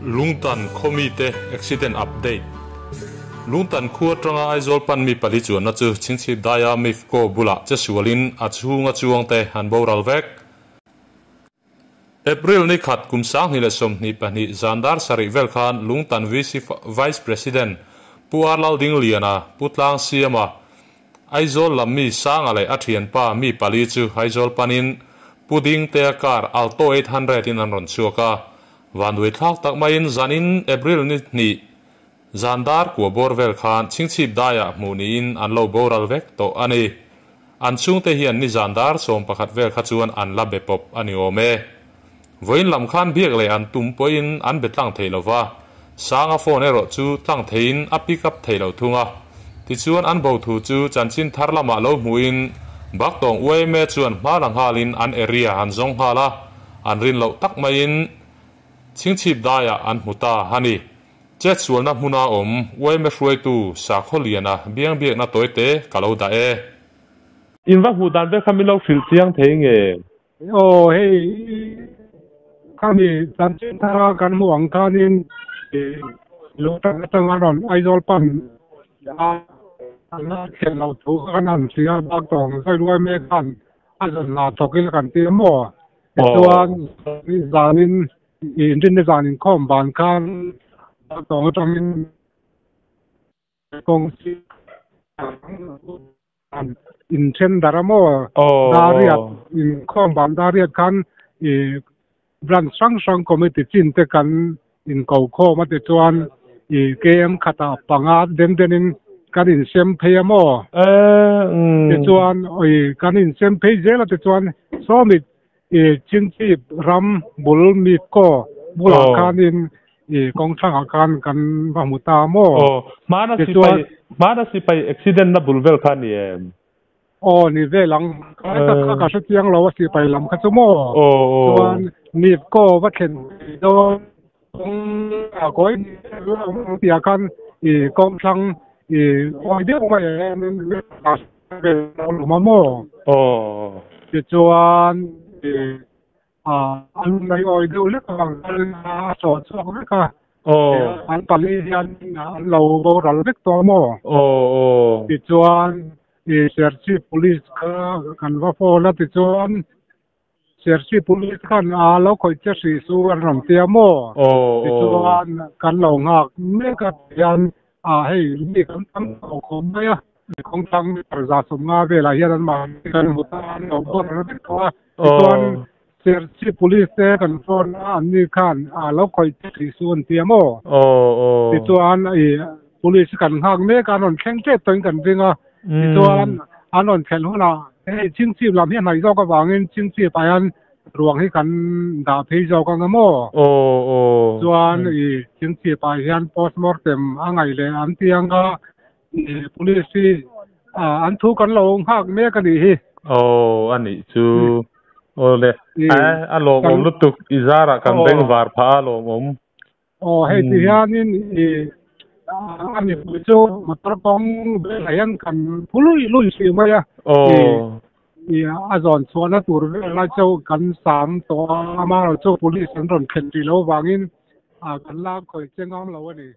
Lungtan khawmite accident update. Lungtan khua atanga Aizawl pan mi pali chuanna chu Chhingchhip daia Mifco bulah che sualin a chhunga chuangte an boral vek. April ni khat kum 2022 zan dar sarih vel khan Lungtan VC Vice President Pu Ar Laldingliana, Pu Tlang Siama, Aizawl lam mi Sanga leh a thianpa mi pali chu Aizawl panin Pu Dingtea car Alto 800 in an rawn chhuak a. Vanduai thlak tak maiin zanin April ni hnih zan dar kua bawr vel khan Chhingchhip daiah hmuh niin an lo boral vek tawh a ni. An chhungte hian ni zan dar 11 vel kha chuan an la be pawp a ni awm e. Vawiin lam khan biak leh an tum pawhin an be tlang thei lo va, Sanga phone erawh chu tlang theiin a pick up thei lo thung a. Tichuan an bo thu chu chanchin thar lamah lo hmuhin Baktawng yma chuan hma la nghalin an area an zawng nghal a, an rin loh tak maiin Chhingchhip daiah an hmu ta a ni. Chetsualna hmuna awm yma hruaitu Sakhaw Liana biang biakna tawite ka lo dah e. In va hmuh dan vel kha min lo hrilh chiang thei nge? Aw hei khami chanchin thara kan hmuh ang khanin lo tan atanga rawn Aizawl pan a la thlen loh thu kha kan han hria a, bak tawng zai ruai mek khan a zan hna thawk ila kan ti a maw? Tichuan zanin inrinna zan inkhawm ban khan bak tawng atangin kawng inthen dar a maw? Dariat inkhawm ban dariat khan i branch hrang hrang committee chin te kan inko khawm a tichuan i KM khatah panga den denin kan insem phei a maw? Tichuan i kan insem phei zel a tichuan sawmit i Chingchip ram bul Mifco bulah khanin i kawng thangah khan kan va hmu ta maw? Aw, hmana sipai, hmana sipai accident na bul vel kha ni em? Aw, ni vel ang. Ka kha ka hre chiang lo a sipai lam kha chu maw? Aw, aw. Chuan Mifco va thlen thei dawn kawng a kawi awm ang tihah khan i kawng thlang i awi deuh mai ah hianin vel a lo lum a maw? Aw. Tichuan i a lum mai awi deuh lek avang khan a sawh chhuak vek a. Aw. An pali hian an lo boral vek tawh a maw? Aw aw. Tichuan i Serchhip Police kha kan va phone a tichuan Serchhip Police khan a lo khawih che hrih chu an rawn tia maw? Aw. Tichuan kan lo nghak mek a tihian a hei mi kan tam tawh khawp mai a. Kawngthlang meter 150 velah hian anmahni kan hmu ta a, an lo boral vek tawh a. Tichuan Serchhip Police te kan phone a, anni khan a lo khawih che hrih chu an tia maw? Tichuan i Police kan nghak mek a, an rawn thleng tep tawhin kan ring a. Tichuan an rawn thlen hunah hei Chingchip lam hi a hnaih zawk avangin Chingchip ah hian ruang hi kan dah phei zawk ang emaw? Chuan i Chingchip ah hian postmortem a ngaih leh an ti ang a, i police hi an thu kan lo nghak mek a nih hi. Aw a nih chu. Aw le, a lawmawm lutuk i zarah kan bengvar phah a lawmawm. Aw hei ti hianin i a mipui chu motor kawng velah hian kan phu lui lui hrih mai a. I a zawn chhuahna tur vel lai chu kan sam tawh a, amaherawhchu police an rawn thlen tih loh vangin kan la khawih che ngam lo a ni.